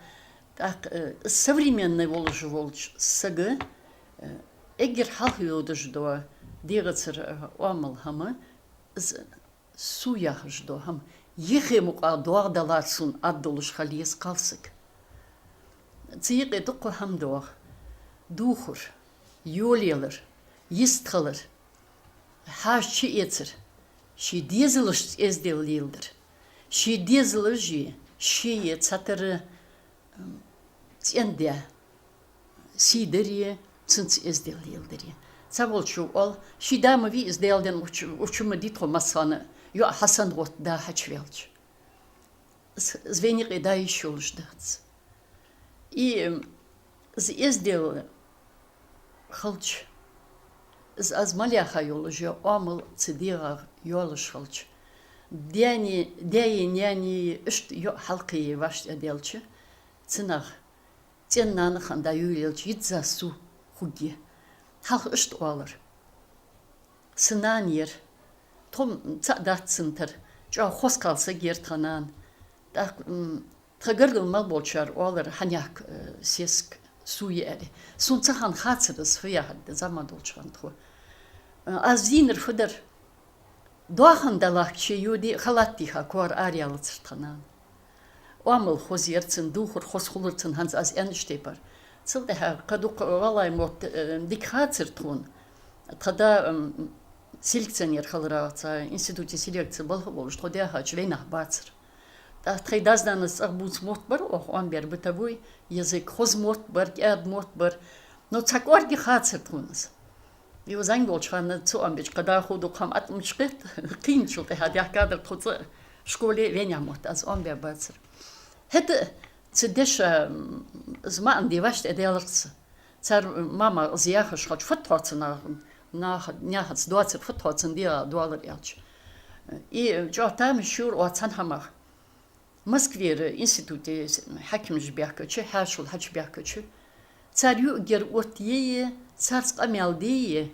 ТӀаккха, а, современный волаш волча сага, а, эггара хьалха йодаш дола дегӀацара, а, оамал хӀама, из сов яхаш дола хӀама, юхе мукъагӀа доагӀа далар сона аргдолаш хила еза кхалсаг. Цу юкъе дуккха хӀама доагӀа: духар, йолаялар, йистхилар, хьаьша чуэцар, ший дезалашца эздел леладар, ший дезалаши шеи цхьатарра, м, цӀендаь сий дари, цунца эздел леладари. Цхьаволчо оал: «Ший да ма вий из, Даьла денна, учу-, учу ма дий тхо массахана, йоӀ хьа санна гӀотта да хьачуваьлча». Из, из вайна юкъе да йиш йолаш дац. И, м, из эздел хилча, из аз мел яьха йолаш йола оамал цу дегӀах йолаш хилча, даьни, даьи наьни иштта йоӀ хьалкхее вӀаштӀехьадаьлча, цунах цӀен нана хинна дӀайолаелча йизза сов хургья. Хьалха иштта оалар: «Са нана яр, тхо-м цаӀ дац цун тара, чӀоагӀа хоза кхалсаг яр тха нана. ТӀаккха, м, тха гаргара мел болчар оалар, хьанехк, э, сесаг сов я аьле. Сона цу хана хацар из фу яхар да, зӀамига долча хана тхо. Э, аз дийцар фу дар? Доахан далахка ше йоде а, халат тийха, коара араялацар тха нана. Оамал хоза яр цун, духар хоза хулар цун, хӀанз аз аьннача тайпара. Цул тӀехьагӀа кхы дукха валлахӀи мотт, э, дика хацар тхона. Тха да, м, селекционер хиларах, цхьа институте селекце балха а волаш, тхо даьхача вайнах бацар. ТӀаккха тхоай дас-нанас цӀагӀа бувца мотт бар оаха, оам бер бытовой язык, хоза мотт бар, кӀаьда мотт бар. Но цхьа кӀоарга хацар тхона из». И ва зӀамига волча хана цу оам беча кхы дӀахо дукха хӀама атта мича кхет, кхийначул тӀехьагӀа даьхкадар тхо цӀагӀа школе, вайнех мотт аз оам бе бацар. ХӀаьта а цу деша, м, из маӀан де вӀаштӀехьадаьлар цо. Цар мама из яхаш хилча, фуд хьо цу наха, наха, наьхаца доацар фуд хьо цунна дегӀа доаллар аьлча. И чӀоагӀа тамаш йора оаха цхьан хӀамах. Москвера институте хьакимаш баьхкача, хьаьшал хьачубаьхкача, цар юагара оттае, царца къамаьл дее,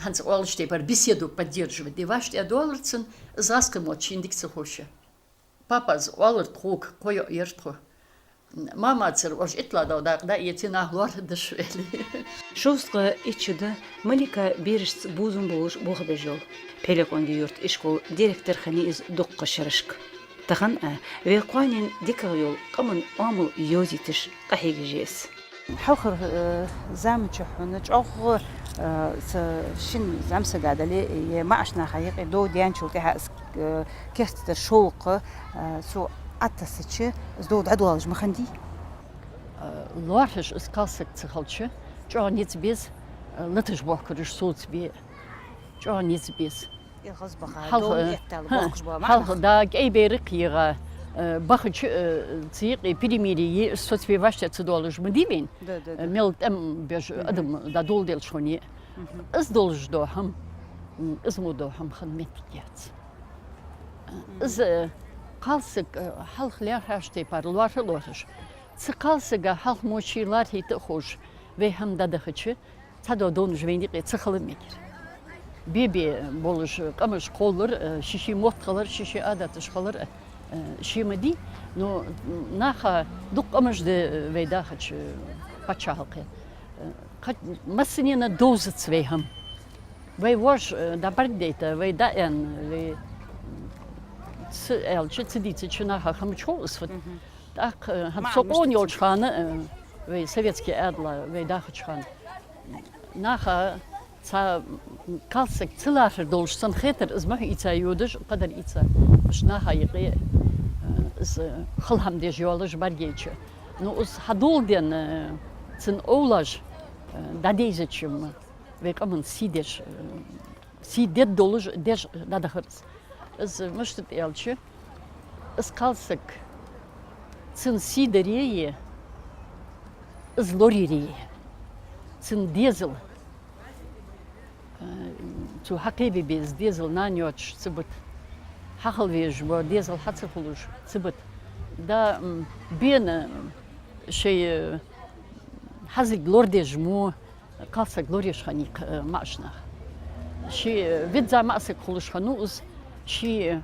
хӀанз оалача тайпара беседу поддерживать де, вӀаштӀехьадоалар цунна, из гӀазкхий мотт шийна дика ца ховше. Папас оалар тхога, кхо йоӀ яр тхо. Мамацара оаш иттлагӀа дакъа дӀаэце, нах лоархӀаргда шо, аьле. Шовзткъа итт шу да Малика берашца бувзам болаш болх беш йола. Пхьилекъонгий-Юрта ишкола директор хиннай из дуккха шерашка. Тахан а вай кхоанен дикагӀа йола къаман оамал йовзийташ къахьегаш я из. Хьалхарча, э, заман чухь хьона чӀоагӀа, э, цхьа шин зӀамсага дале, е маӀача наха юкъе дов даьнначул тӀехьагӀа из, э, керттера шовлакх, э, цо Ӏотессача, из дов дӀадоалаш ма хиннадий? Э, лоархӀаш из кхалсаг ца хилча, чӀоагӀа низ беза, э, латаш бохкараш соцабе, чӀоагӀа низ беза. Хьалха, хьалха, да, кӀай бераш кхийгӀа, э, бахача, э, цу юкъе перемирие е, соцабе вӀаштӀехьа ца доалаш ма дий вайна. Да, да, да. Э, мел тӀем беш адам дӀадоладелча хьона. Из долаш дола хӀама, м, из мо дола хӀама хинна моттиг яц. Из, э, кхалсаг, э, хьалха лаьрхӀача тайпара лоархӀа а лоархӀаш. Цу кхалсага хьалха мо ше лоархӀийта а ховш, вай хӀама дӀадахача, цхьадола довнаш вайна юкъе ца хила мегар. Бе-бе болаш къамаш кхоллар, э, ший-ший мотт хилар, ший-ший Ӏадаташ хилар, э, ше ма дий, но наха дукха къамаш да, э, вай дахача, э, паччахьалкхе. Э, кхы массанена довзац вай хӀама. Вай воаш, э, дӀабӀаргадайта, вай дӀааьнна, вай ца аьлча, ца дийцача наха хӀама чу из фуд. ТӀаккха, э, хӀанз со къона йолча хана, э, вай советски Ӏаьдала, вай дахача хана, наха цхьа кхалсаг ца лархӀар долаш санна хетар, из мухь ийца йодаш, кхадар ийца, уж наха юкъе, э, из хала хӀама деш йоалаш бӀаргайча. Ну, из хьадоладенна, э, цун овлаш, э, дӀадайзача-м, вай къаман сий деш, э, сий дергдолаш деш дӀадахар из. Из мишта да аьлча, из кхалсаг цун сий даре, из лораре, цун дезал, э, цо хьакхебе беза дезал нана йоацаш ца бита, хьахила везаш бола дезал хьа ца хулаш ца бита. Да, м, бена шоай, э, хьазилг лорадеш мо, кхалсаг лораеш хиннай, э, маӀача наха. Ше, э, визза маӀа саг хулаш хиннав из, ший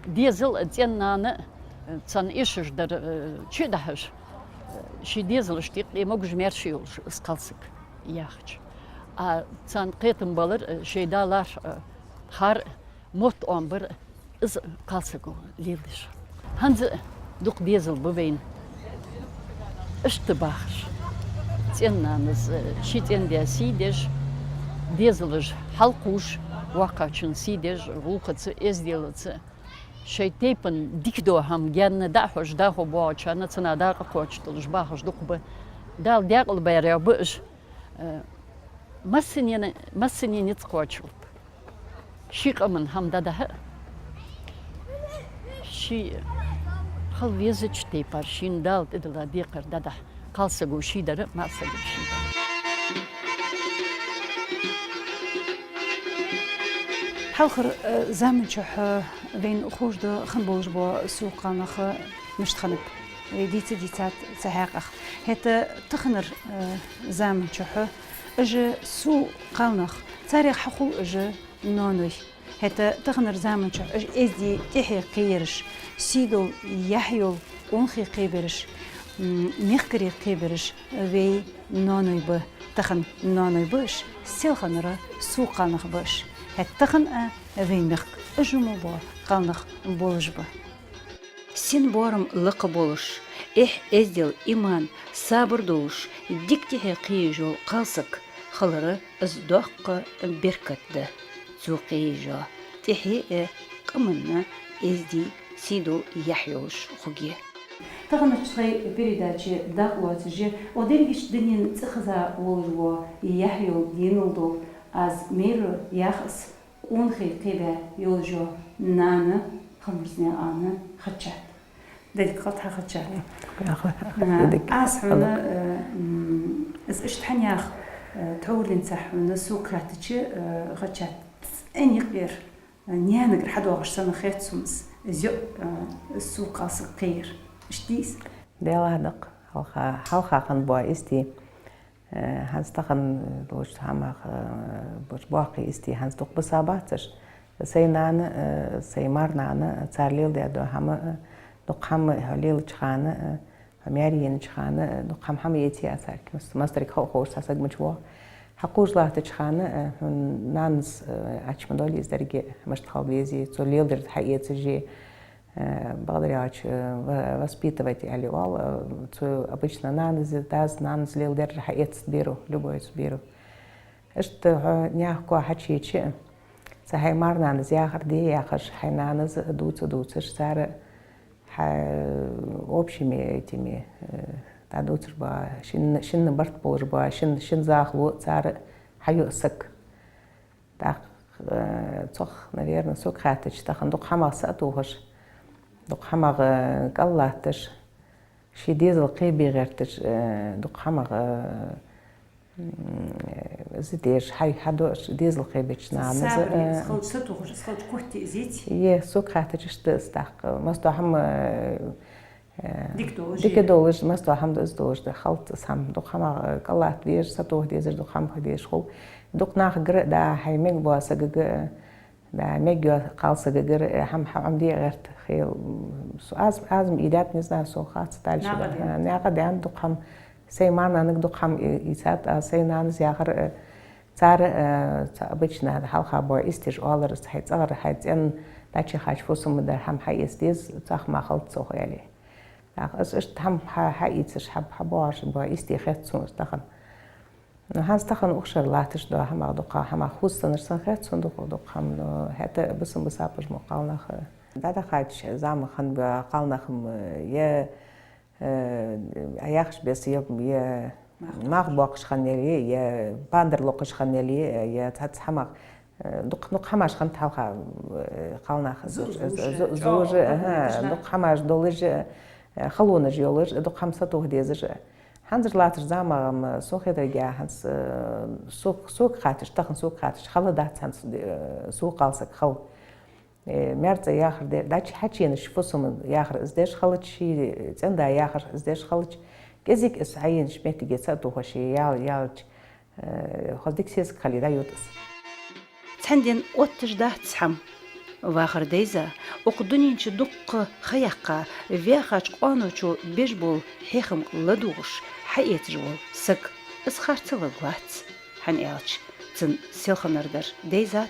дезал а, цӀен-нана а, э, царна эшаш дар, э, чу а дахьаш, э, ший дезалашта юкъе могаш-маьрша йолаш из кхалсаг яхача. А царна кхетам балар, э, шоай да лархӀа, э, хар, мотт оамбар, из кхалсаго леладеш. ХӀанз а дукха дезал ба вайна иштта бахаш. ЦӀен-нанас ший цӀен-даь сий деш, дезалаш хьалкхувш, воккхачун сий деш, гӀулакхаца, эзделаца, шоай тайпан дика дола хӀама гаьна дӀахьош, дӀахо боагӀачарна цунах дакъа кхоачаш долаш бахаш дукха ба. Дала даькъала баьраш ба уж. Э, массане, массане низ кхоачалба. Ший къаман хӀама дӀадахьа а, ший хила везача тайпара шийна Дала тӀадилла декхар дӀадахьа. Кхалсаго ший дар а, маӀасаго ший дар а. Хьалхарча, э, заман чухь, э, вайна ховш да хинна болаш бола сув кхалнах мишта хиннаб. Вай дийца а дийцад цу хьакъехьа. ХӀаьта таханарча, э, заман чухь уж сув кхалнах, царех хьахул уж ноаной. ХӀаьта таханарча заман чухь уж эздий тӀехье кхеераш, сийдола, яхь йола, къонахий кхебераш, м, мехкарий кхебераш вай ноаной ба, тахан ноаной ба уж, селханара сув кхалнах ба уж. ХӀаьта тахан а вай мехка уж мо бола кхалнах болаш ба. Син боарам лакха болаш, эхь, эздел, иман, сабар долаш, дика тӀехье кхееш йола кхалсаг хилар из доккха беркат да. Цо кхееш йола тӀехье а, къаманна эздий, сийдола, яхь йолаш хургья. Таханарча тхай передаче дакъа лоацаш я укх дерригача дунен цӀихеза волаш вола, яхь йола, денал дола, аз майра яхаш, къонахий кхебаь йолаш йола нана Хамарзнаькъан Хадичат. Дерриг кхалт хьа, Хадичат. Яха, а, дерриг аз хьона, кхалт. Э, м, из иштта хьанех Э, товрдинца хьона сога хаьттача, э, гӀача цӀен юкъера, э, наьнагара хьадоагӀаш санна хет сона из, из йоӀ, э, сога кхалсаг кхеяр. Иштта дий из? Дела дакъа, хьалха, хьалха хинна бола истий, э, хӀанз тахан, э, долча хӀамах, э, бош боккхий истий, хӀанз дукха бисабацаш. Сай нана, э, сай марнана, цар леладаь дола хӀама, э, дукха хӀама хьо лелача хана, э, Хьо маьре енача хана, э, дукха хӀама, хӀама эце а царга. Мас-, мастерг хо-, ховш цхьа саг мича воагӀа. Хьо кхувш латтача хана, э, хьона нанас, э, Ӏочу ма долий из деррига, мишта хила безий, цо леладер хьаэцаш, э, бакъдар аьлча, э, ва-, воспитывать аьле оал, э, цо обычно нанас, дас, нанас леладер хьаэцаргбераш, любой бераш. Иштта хьо наьха коа хьачуеча, цу хьай марнанас яхар де яхаш, хьай нанас дувца-дувцаш, цар хьа общими этими, э, дӀадувцаш ба, шин, шин барт болаш ба, шин, шин захало цар хьайоӀ саг. ТӀаккха, э, цох, наверно, сога хаьттача, тахан дукха хӀамах са а тохаш, дукха хӀамах, э, кӀал латташ, ший дезал кхебе гӀерташ, э, дукха хӀамах, э, М, э, из деш, хьай, хьадоаш дезал кхебеча нанас, сабаре, э, из хилча сатохаш, из хилча котте из яций? Е, сога хаьттача иштта да из тӀаккха. Масса хӀама, э, э, дика долаш, дика долаш, масса хӀама да из долаш да, хилац из хӀама. Дукха хӀама, э, кӀал латта дезаш, сатоха дезаш, дукха хӀама ха дезаш хул. Дукха нахагара, да, хьай мегаргбола сагага, э, Да, мегаргйола кхалсагагара, э, хӀама хьаӀомаде гӀерта хила, м, со аз, аз-м ийдад, не знаю, сона хац дальше. Наькъа да. Э, наькъа да, дукха хӀама, сай марнанага дукха хӀама и-, ийцад, а сай нанас яхар, э, цар, э, ца обычно хьалха бола истеш оалар, хьай цӀагӀара, хьай цӀен дачи хача фусам ма дар хӀама хьаэца деза, цхьа хӀама хилац цох аьле. ТӀаккха аз иштта хӀама хьа-, хьаийцаш, хьа-, хьабоагӀаш бола истий хет сона тахан. Ну, хӀанз тахан укх шера латташ дола хӀамах дукха хӀамах хӀусанаш санна хет сона дукха, дукха хӀама, ну, хӀаьта бисам бисаб уж мо кхалнах. ДӀадахача заман хинна бола кхалнах-м, е, э, яхаш беса, е, е мах боаккхаш хинна яле, е пандар локхаш хинна яле, е цхьацца хӀамах, э, дукха, дукха хӀамаш хиннад хьалха, э, кхалнах. Зу-, зу-, зу-, зу-, зу-, чӀоагӀа, аха, дукха хӀамаш долаш, э, халонаш йолаш, дукха хӀама сатоха дезаш. ХӀанзарча латтача заман-м сона хетаргахьа хӀанз, э, сога, сога хаьттача, тахан сога хаьттача, хала дац хӀанз, э, сога кхалсаг хала. Э, маьр-цӀа яхар де-, дачи хьачуенаш фусам яхар из деш хилча, ший цӀен-да яхар из деш хилча, кӀезига из хьаеннача моттиге ца а тохаш, ял-, ялча, э, хоза дика сесаг хиле дӀайода из. Цхьан ден отташ дац хӀама. Вахар дайза, укх дунен чу дукха ха яьккха, ваьхача къоаночо беш бола хьехам ладувгӀаш, хьаэцаш вола саг, из харцахьа лаьца, хӀана аьлча цун селханара дар дайзад,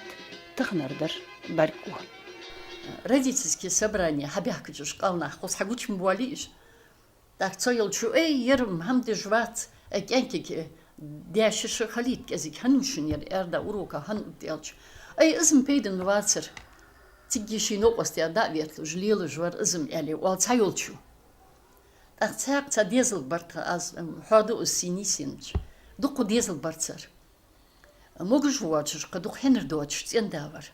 таханара дар бӀаргаго. Родительски собрание хьабаьхкача уж кхалнах кхуза хьагучам боале уж. ТӀаккха цо йолча: «Ай, ер-м хӀама деш вац, э, кӀаьнкага, э, даь-ши ша хилийта кӀезига, хӀана ва шун ер аьрда уроках, хӀана оттадаьлча?» «Ай, из-м пайдана вацар, цига ший новкъостий дӀа а ветталуш, лелаш вар из-м», — аьле, оал цхьайолчо. ТӀаккха цхьаькха цхьа дезал бар тха, аз, м, хьоаду из сий нийсъеннача. Дукха дезал бар цар. Могаш воацаш, кхы дукха хьинар доацаш цӀен-да вар.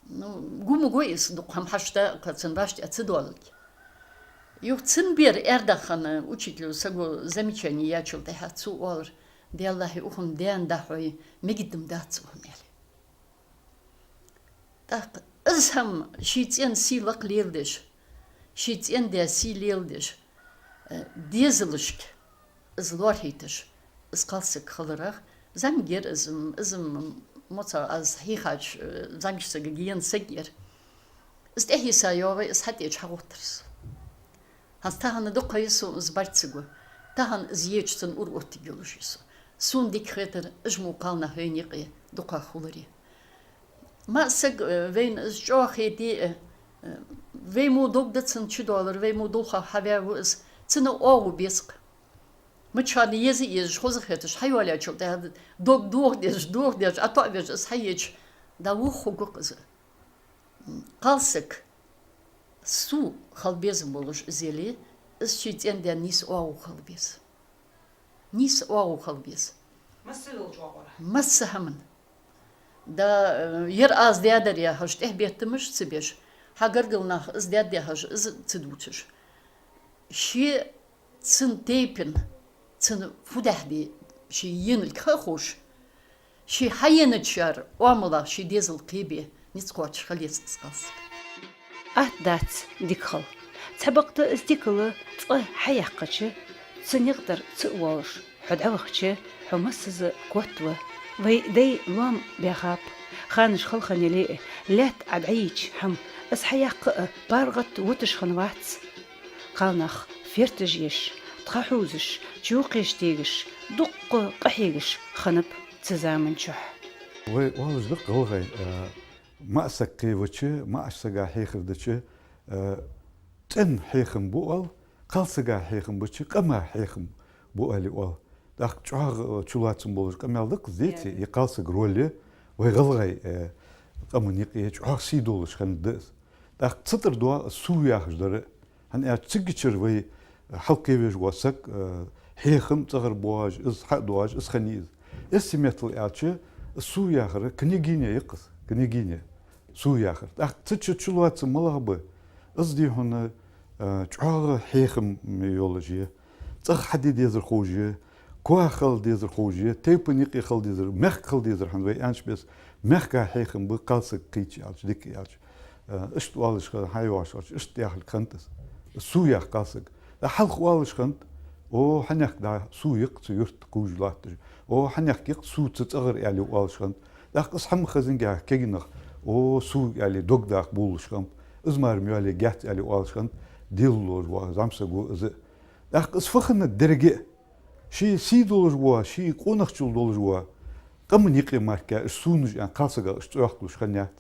Ну, гу ма гой из, дукха хӀама хьашт, кхы цун башха тӀа ца доаллалга. Юха цун бер аьрдахана учитело саго замечани яьчул тӀехьагӀа цо оалар: «Деллахьи, укхун даьна дӀахьой, мегаргда-м дац укхун», — аьле. ТӀаккха из хӀама ший цӀен сий лакха леладеш, ший цӀен-даь сий леладеш, э, дезалашка из лоархӀийташ, из кхалсаг хиларах, зӀамига яр из-м, из-м моца аз хьийхача, э, зӀамигача сагага ена саг яр. Из тӀехьийса йоагӀе, из хьатӀеча хьагӀоттар из. ХӀанз тахан дукха ха я сона из бӀарга ца го. Тахан из еча цун ура оттаргйолаш я со. Сона дика хетар, уж мо кхалнах вайна юкъе дукхагӀа хуларе. Масса саг, э, вайна из чӀоагӀа хете, э, э, вай мо дог да цун чудоалар, вай мо дулхах хьаваь ва из, цунна оагӀув беза-кх. Мичахьа еза а езаш, хоза хеташ, хьайоалаяьчул тӀехьагӀа дог дохадеш, дохадеш, ӀотоӀавеш из хьаеча, дӀавохаргва-кх из. Кхалсаг сов хила безам болаш из яле, из ший цӀен-даьна нийса оагӀув хила беза. Нийса оагӀув хила беза. Масса долча оагӀорахьа. Масса хӀаман. Да, э, ер аз даьдар яхаш, тӀехьа беттамаш ца беш, хьа гаргара нах из даьд яхаш, из ца дувцаш. Ше цун тайпан, цун фу даьхьа де, Ший енилг ха а ховш, ший хьаенача ший оамалах ший дезал кхебе низ кхоачаш хила еза из кхалсаг. Атта дац дика хила. Цхьабакъда из дикал цкъа хьаяьккхача, цу никъ тӀара ца а воалаш, хьо дӀавахача, хьо массаза котва. Вай дай лоам баьхаб, ханаш халханеле а, лаьтта Ӏа дӀайийча хӀама, из хьаяккха а паргӀата вуташ хиннавац. Кхалнах ферташ еш, тха хьувзаш, чукхеш тегаш, дуккха къахьегаш хиннаб цу заман чухь. Вай оалаш да-кх, гӀалгӀай, а, маӀа саг кхевача, маӀача сага хьехар дича, а, цӀена хьехам ба оал, кхалсага хьехам бича, къама хьехам ба оал, оал. ТӀаккха чӀоагӀа, а, чулоацам болаш къамаьл да-кх из, деций, е кхалсага роль, вай гӀалгӀай, а, къаман юкъе чӀоагӀа сий долаш хиннад из. ТӀаккха цу тӀара доагӀа из сув яхаш дар. ХӀана аьлча цигачара вай хьалкхевеш вола саг, э, хьехам цӀагӀара боагӀаш, из хьа а доагӀаш, из хиннай из. Эрсий меттала аьлча, из сув яхар княгиня я-кх из, княгиня, сув яхар. ТӀаккха цу чу чулоацам малагӀа ба? Из, дий хьона, э, чӀоагӀа хьехам йолаш я, цӀагӀа хьаде дезар ховш я, коа хила дезар ховш я, тайпан юкъе хила дезар, мехка хила дезар, хӀана вай аьннача беса, мехка хьехам ба кхалсаг кхийча аьлча, дика аьлча. Э, иштта оалаш хиннад, хьайоагӀаш хилча, иштта яхилга хиннад из. Сув ях кхалсаг. ТӀаккха хьалха оалаш хиннад: «О, хьанехк да сув я-кх цу юрта кхувш латташ. О, хьанехк я-кх сув цу цӀагӀара», — аьле оалаш хиннад. ТӀаккха из хӀама хезинге кегий нах: «О, сув», — аьле, дог даккха болаш хиннаб. Из мара ма йоаллий, геч, аьле оалаш хиннад дилла ловш вола зӀамсаг из. ТӀаккха из фу хиннад деррига а? Ший сий долаш вола, ший къонахчал долаш вола къаман юкъе мара-кх уж сувнаш аьнна кхалсагах уж цӀоахкалуш хиннаяц.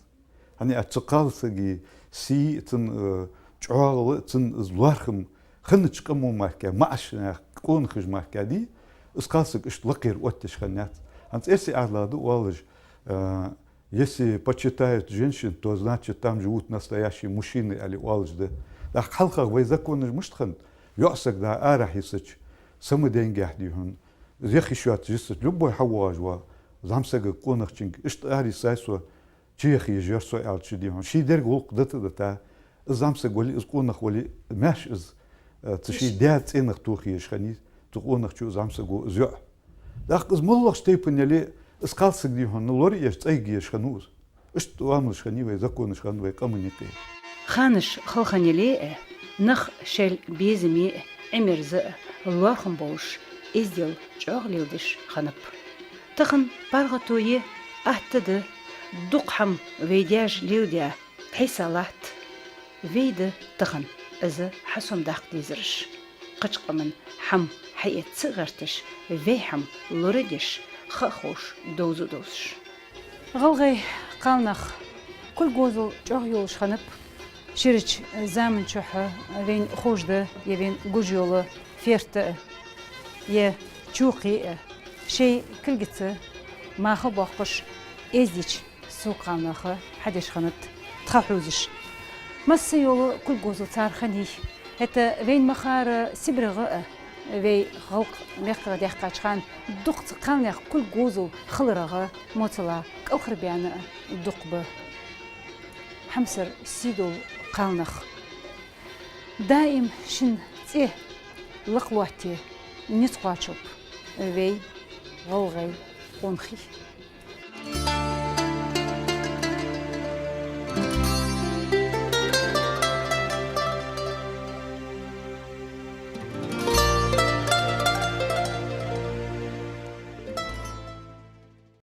ХӀана аьлча цу кхалсага сий, цун, э, чӀоагӀал, цун из лоархӀам хиннача къамо мара-кх, маӀача наьха къонахаша мара-кх дий, из кхалсаг иштта лакхера оттаеш хиннаяц. ХӀанз эрсий Ӏаьдала да оалаш, э, «Если почитают женщин, то значит, там живут настоящие мужчины», — аьле оалаш да. ТӀаккха хьалхагӀа вай законаш мишта хиннад? ЙоӀсаг да арахьа йисача, самоденгехь, дий хьона, из яха йиш йоацаш йисача, любой хьавоагӀаш вола зӀамсагага, къонахчунга: «Иштта арайисай со, чуяха езаш яр со», — аьлча, дий хьона, ший дерриг гӀулакх дита а дита, из зӀамсаг вале а, из къонах вале а, маьрша из, э, цу ший даь цӀенах тоха езаш хиннай цу къонахчо, зӀамсаго из йоӀ. ТӀаккха из моллагӀча тайпан яле а, из кхалсаг, дий хьона, лораеш, цӀайгӀа езаш хиннав из. Иштта оамалаш хиннай вай, законаш хиннад вай къаман юкъе. Ханаш халханеле а, нах шоайла безаме а, Ӏимерза а, лоархӀам болаш, эздел чӀоагӀа леладеш хиннаб. Тахан паргӀато я, атта да, дукха хӀама вай даьша леладаь тхьайса латт. Вай да тахан из хьасомадаккха дезараш. Кхыча къаман хӀама хьаэца ца гӀерташ, вай хӀама лорадеш, ха а ховш, довза а довзаш. ГӀалгӀай кхалнах кулг говзал чӀоагӀа йолаш хиннаб. Ширача заман чухь вайна ховш да, е вайна гуш йола ферта а, е чокхи а, шоай кулгаца маха боаккхаш, эздийча сов кхалнаха хьадеш хиннад тха хьувзаш. Масса йола кулг говзал цар хиннай. ХӀаьта вайна ма харра, СибрегӀа а, вай гӀалгӀай мехках даьккхача хана дукха цу кхалнаьха кулг говзал хиларах моцала кӀалхарбаьнна а дукха ба. Хьамсара сий дола кхалнах. Даим шун цӀи лакха лоаттаде низ кхоачалба вай гӀалгӀай къонахий.